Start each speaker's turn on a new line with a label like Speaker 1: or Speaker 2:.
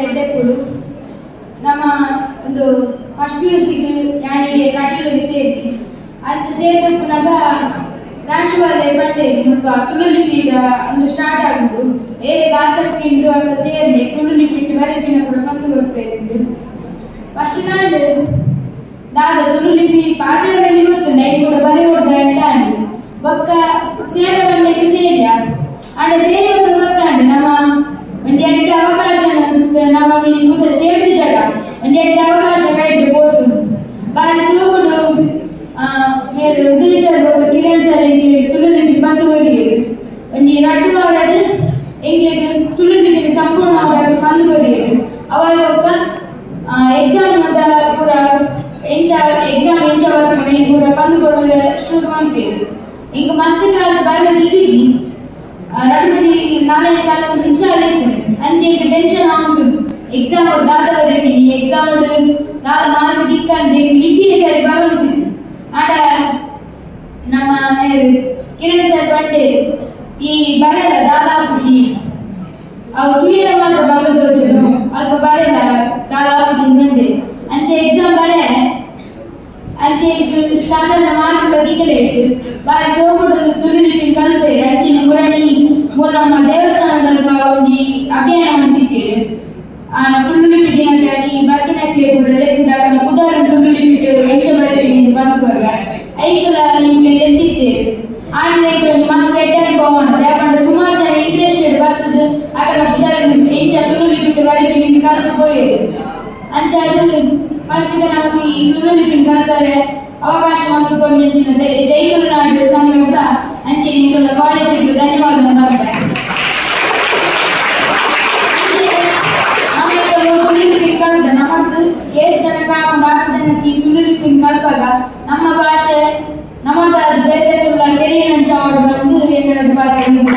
Speaker 1: ಎಡ್ಡೆಪ್ಪುಡು ನಮ್ಮ ಒಂದು ಫಸ್ಟ್ ಪಿಯುಸಿಗೆ ಯಾನಿಡಿಯ ಕಟೀಲಿಗೆ ಸೇರಿ ಅಂಚ ಸೇರ್ದಕ್ಕುನಾಗ ಪ್ರಾಂಶುಪಾಲರು ಪಂಡೆ ಮುಲ್ಪ ತುಳು ಲಿಪಿದ ಒಂದು ಸ್ಟಾರ್ಟ್ ಆಗುಂಡು ಏರೆಗ್ ಆಸಕ್ತಿ ಉಂಟು ಅಲ್ಪ ಸೇರ್ಲೆ ತುಳು ಲಿಪಿಟ್ಟು ಬರೆಪಿನ ಪೂರ ಪಂದು ಕೊರ್ಪೇರಿಂದು. ಫಸ್ಟ್ ನಾಂಡ್ ದಾದ ತುಳು ಲಿಪಿ ಪಾತೆರಲ್ಲಿ ಗೊತ್ತುಂಡು ಐನ್ ಕೂಡ ಬರೆಯೋಡ್ದ ಅಂಡ್ ಬೊಕ್ಕ ಸೇರ ಬಂಡೆಗೆ ಸೇರ್ಯ ಆಂಡ ಸೇರಿ ಒಂದು ಗೊತ್ತಾಂಡ್ ನಮ್ಮ ಒಂಜಿ ಎಡ್ಡೆ ಅವಕಾಶ ನಮ್ಮ ಮಿನಿ ಸೇರ್ದು ಜಡ ಒಂಜಿ ಎಡ್ಡೆ ಅವಕಾಶ ಕೈಟ್ ಪೋತು ಬಾರಿ ಸೋಕುಡು ಮೇರು ಉದಯ್ ಸರ್ ಬೊಕ್ಕ ಕಿರಣ್ ಸರ್ ಎಂಕ್ಲೆಗ್ ತುಳು ಲಿಪಿ ಪಂದ್ ಕೊರಿಯೆರ್. ಒಂಜಿ ರಡ್ಡ್ ವಾರಡ್ ಎಂಕ್ಲೆಗ್ ತುಳು ಲಿಪಿನ್ ಸಂಪೂರ್ಣವಾದ್ ಪಂದ್ ಕೊರಿಯೆರ್. ಅವಾಗ್ ಬೊಕ್ಕ ಎಕ್ಸಾಮ್ ಮಾತ ಪೂರ ಎಂಚ ಎಕ್ಸಾಮ್ ಎಂಚ ಬರ್ಪುಂಡು ಐನ್ ಪೂರ ಪಂದ್ ಕೊರ್ರೆ ಶುರು ಮನ್ಪುವೆರ್. ಎಂಕ್ ಮಸ್ತ್ ಕ್ಲಾಸ್ ಬರರೆ ತಿಕ್ಕಿಜಿ ರಡ್ಡ್ ಬಜಿ ನಾಲ್ನೇ ಕ್ಲಾಸ್ ಮಿಸ್ ಆದಿತ್ತುಂಡು. ಅಂಚ ಎಂಕ್ ಟೆನ್ಷನ್ ಆವೊಂದುಂಡು ಎಕ್ಸಾಮ್ ದಾದ ಬರೆಪಿನಿ ಎಕ್ಸಾಮ್ ದಾದ ಮಾರ್ಕ್ ತಿಕ್ಕಂದ್ ಲಿಪಿಯೇ ಸರಿ ಬರೊಂದಿಜ್ಜಿ. ಆಂಡ ನಮ್ಮ ಮೇರ್ ಕಿರಣ್ ಸರ್ ಪಂಡೆರ್ ಈ ಬರೆಲ ದಾದ ಆಪುಜಿ ಅವು ತೂಯೆರೆ ಮಾತ್ರ ಬಂಗ ತೋಜುಂಡು ಅಲ್ಪ ಬರೆಲ ದಾದ ಆಪುಜಿ ಪಂಡೆರ್. ಅಂಚ ಎಕ್ಸಾಮ್ ಬರೆ ಅಂಚ ಎಂಕ್ ಸಾಧಾರಣ ಮಾರ್ಕ್ ಲ ತಿಕ್ಕಡೆ ಬಾರಿ ಶೋಕುಡು ತುಳು ಲಿಪಿನ್ ಕಲ್ಪೆರ್. ಅಂಚಿನ ಮುರಣಿ ಮೂಲು ನಮ್ಮ ದೇವಸ್ಥಾನದಲ್ಪ ಒಂಜಿ ಅಭಿಯಾನ ಮಲ್ತಿತ್ತೆರ್. ತುಳು ಲಿಪಿ ದಿನಕ್ಕಾನಿ ಬರ್ದಿನಕ್ಲೆ ಪೂರ ಲೆಕ್ಕದ ಅಕಲ್ನ ಪುದರ್ ತುಳು ಲಿಪಿಟ್ ಎಂಚ ಬರೆಪಿನಿ ಪಂದ್ ಕೊರ್ರೆ ಐಕುಲ ಎಂಕ್ಲೆನ್ ಲೆತ್ತಿತ್ತೆರ್. ಆಂಡಲ ಎಂಕ್ ಒಂಜಿ ಮಸ್ತ್ ಎಡ್ಡೆ ಅನುಭವ ಉಂಡು. ದಾಯೆ ಪಂಡ ಸುಮಾರ್ ಜನ ಇಂಟ್ರೆಸ್ಟೆಡ್ ಬರ್ತುದು ಅಕಲ್ನ ಪುದರ್ ಎಂಚ ತುಳು ಲಿಪಿಟ್ ಬರೆಪಿನಿ ಕಲ್ತ್ ಪೋಯೆರ್. ಅಂಚಾದ್ ಫಸ್ಟ್ ನಮಕ್ ಈ ತುಳು ಲಿಪಿನ್ ಕಲ್ಪರೆ ಅವಕಾಶ ಮಲ್ತ್ ಕೊರ್ನಂಚಿನ ಜೈ ತುಳುನಾಡು ಸಂಘದ ಅಂಚೆನೆ ಎಂಕಲ್ನ ಕಾಲೇಜಿಗ್ ಧನ್ಯವಾದ ಪನ್ಪೆ. ತುಳು ಲಿಪಿನ್ ಕಲ್ತ ನಮಡ್ದ್ ಏತ್ ಜನಕ್ ಆಪುಂಡು ಆತ್ ಜನಕ್ ಈ ತುಳು ಲಿಪಿನ್ ಕಲ್ಪಗ ನಮ್ಮ ಭಾಷೆ ನಮಡ್ದ್ ಅದು ಬೇತೆ ತೆರಿಯುನಂಚ ಆವೊಡು ಪಂದ್ ಎನ್ನಡ ಪಾತೆರೊಂದು.